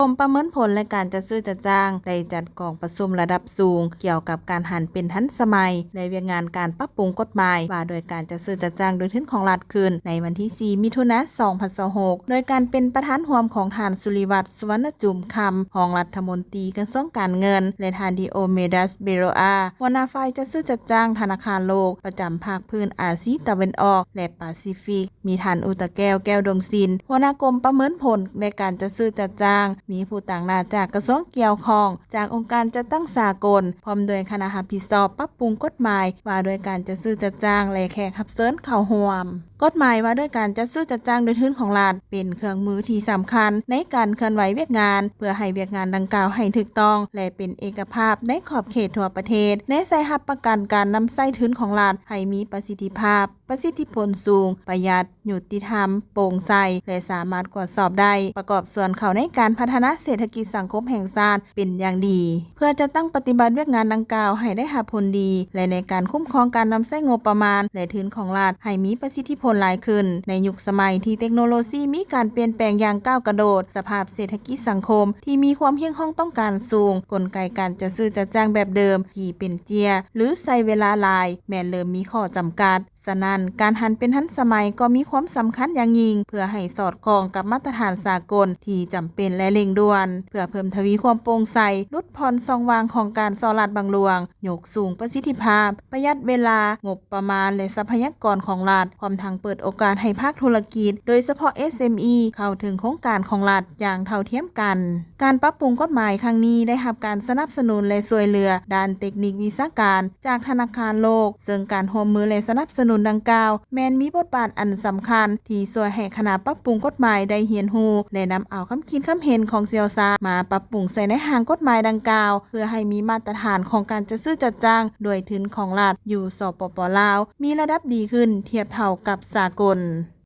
ກົມປະເມີນຜົນ ແລະ ການຈັດຊື້ຈັດຈ້າງ ໄດ້ຈັດກອງປະຊຸມລະດັບສູງ ກ່ຽວກັບການຫັນເປັນທັນສະໄໝ ແລະ ວຽກງານການປັບປຸງກົດໝາຍ ວ່າດ້ວຍການຈັດຊື້ຈັດຈ້າງດ້ວຍທຶນຂອງລັດຂຶ້ນ ໃນວັນທີສີ່ ມິຖຸນາ ສອງພັນຊາວຫົກ ໂດຍການເປັນປະທານຮ່ວມຂອງທ່ານ ສຸລິວັດ ສຸວັນນະຈຸມຄຳ ຮອງລັດຖະມົນຕີກະຊວງການເງິນ ແລະ ທ່ານ ດີໂອເມດັສ ເບໂຣອາ ຫົວໜ້າຝ່າຍຈັດຊື້ຈັດຈ້າງທະນາຄານໂລກ ປະຈຳພາກພື້ນອາຊີຕາເວັນອອກ ແລະ ປາຊີຟິກ, ມີທ່ານ ອຸຕະແກ້ວ ແກ້ວດົງສິນ ຫົວໜ້າກົມປະເມີນຜົນ ແລະ ການຈັດຊື້ຈັດຈ້າງ, ມີຜູ້ຕາງໜ້າຈາກກະຊວງກ່ຽວຂ້ອງ, ຈາກອົງການຈັດຕັ້ງສາກົນ, ພ້ອມດ້ວຍຄະນະຮັບຜິດຊອບປັບປຸງກົດໝາຍວ່າດ້ວຍການຈັດຊື້ຈັດຈ້າງ ແລະ ແຂກຮັບເຊີນເຂົ້າຮ່ວມ. ກົດໝາຍວ່າດ້ວຍການຈັດຊື້ຈັດຈ້າງດ້ວຍທຶນຂອງລັດ ເປັນເຄື່ອງມືທີ່ສຳຄັນໃນການເຄື່ອນໄຫວວຽກງານ ເພື່ອໃຫ້ວຽກງານດັ່ງກ່າວໃຫ້ຖືກຕ້ອງ ແລະ ເປັນເອກະພາບໃນຂອບເຂດທົ່ວປະເທດ ແນໃສ່ຮັບປະກັນການນຳໃຊ້ທຶນຂອງລັດໃຫ້ມີປະສິດທິພາບ, ປະສິດທິຜົນສູງ, ປະຢັດ, ຍຸຕິທຳ, ໂປ່ງໃສ ແລະ ສາມາດກວດສອບໄດ້, ປະກອບສ່ວນເຂົ້າໃນການພັດທະນາເສດຖະກິດສັງຄົມແຫ່ງຊາດເປັນຢ່າງດີ ເພື່ອຈັດຕັ້ງປະຕິບັດວຽກງານດັ່ງກ່າວໃຫ້ໄດ້ຮັບຜົນດີ ແລະ ໃນການຄຸ້ມຄອງການນຳໃຊ້ງົບປະມານ ແລະ ທຶນຂອງລັດໃຫ້ມີປະສິດທິຜົນຫຼາຍຂຶ້ນ. ໃນຍຸກສະໄໝທີ່ເຕັກໂນໂລຊີມີການປ່ຽນແປງຢ່າງກ້າວກະໂດດ, ສະພາບເສດຖະກິດສັງຄົມທີ່ມີຄວາມຮຽກຮ້ອງຕ້ອງການສູງ, ກົນໄກການຈັດຊື້ຈັດຈ້າງແບບເດີມທີ່ເປັນເຈ້ຍ ຫຼື ໃຊ້ເວລາຫຼາຍ ແມ່ນເລີ່ມມີຂໍ້ຈຳກັດ. ສະນັ້ນ, ການຫັນເປັນທັນສະໄໝກໍມີຄວາມສຳຄັນຢ່າງຍິ່ງ ເພື່ອໃຫ້ສອດຄ່ອງກັບມາດຕະຖານສາກົນທີ່ຈຳເປັນ ແລະ ເລັ່ງດ່ວນ, ເພື່ອເພີ່ມທະວີຄວາມໂປ່ງໃສ, ຫຼຸດຜ່ອນຊ່ອງວ່າງຂອງການສໍ້ລາດບັງຫຼວງ, ຍົກສູງປະສິດທິພາບ, ປະຢັດເວລາ, ງົບປະມານ ແລະ ຊັບພະຍາກອນຂອງລັດ, ພ້ອມທັງເປີດໂອກາດໃຫ້ພາກທຸລະກິດ, ໂດຍສະເພາະ ເອສເອັມອີ ເຂົ້າເຖິງໂຄງການຂອງລັດຢ່າງເທົ່າທຽມກັນ. ການປັບປຸງກົດໝາຍຄັ້ງນີ້ໄດ້ຮັບການສະໜັບສະໜູນ ແລະ ຊ່ວຍເຫຼືອດ້ານເຕັກນິກວິຊາການ ຈາກທະນາຄານໂລກ, ເຊິ່ງການຮ່ວມມື ແລະ ສະໜັບສະໜູນດັ່ງກ່າວ ແມ່ນມີບົດບາດອັນສຳຄັນທີ່ຊ່ວຍໃຫ້ຄະນະປັບປຸງກົດໝາຍໄດ້ຮຽນຮູ້ ແລະ ນຳເອົາຄຳຄິດຄຳເຫັນຂອງຊ່ຽວຊານມາປັບປຸງໃສ່ໃນຮ່າງກົດໝາຍດັ່ງກ່າວ ເພື່ອໃຫ້ມີມາດຕະຖານຂອງການຈັດຊື້ຈັດຈ້າງດ້ວຍທຶນຂອງລັດຢູ່ ສປປ ລາວ ມີລະດັບດີຂຶ້ນທຽບເທົ່າກັບສາກົນ.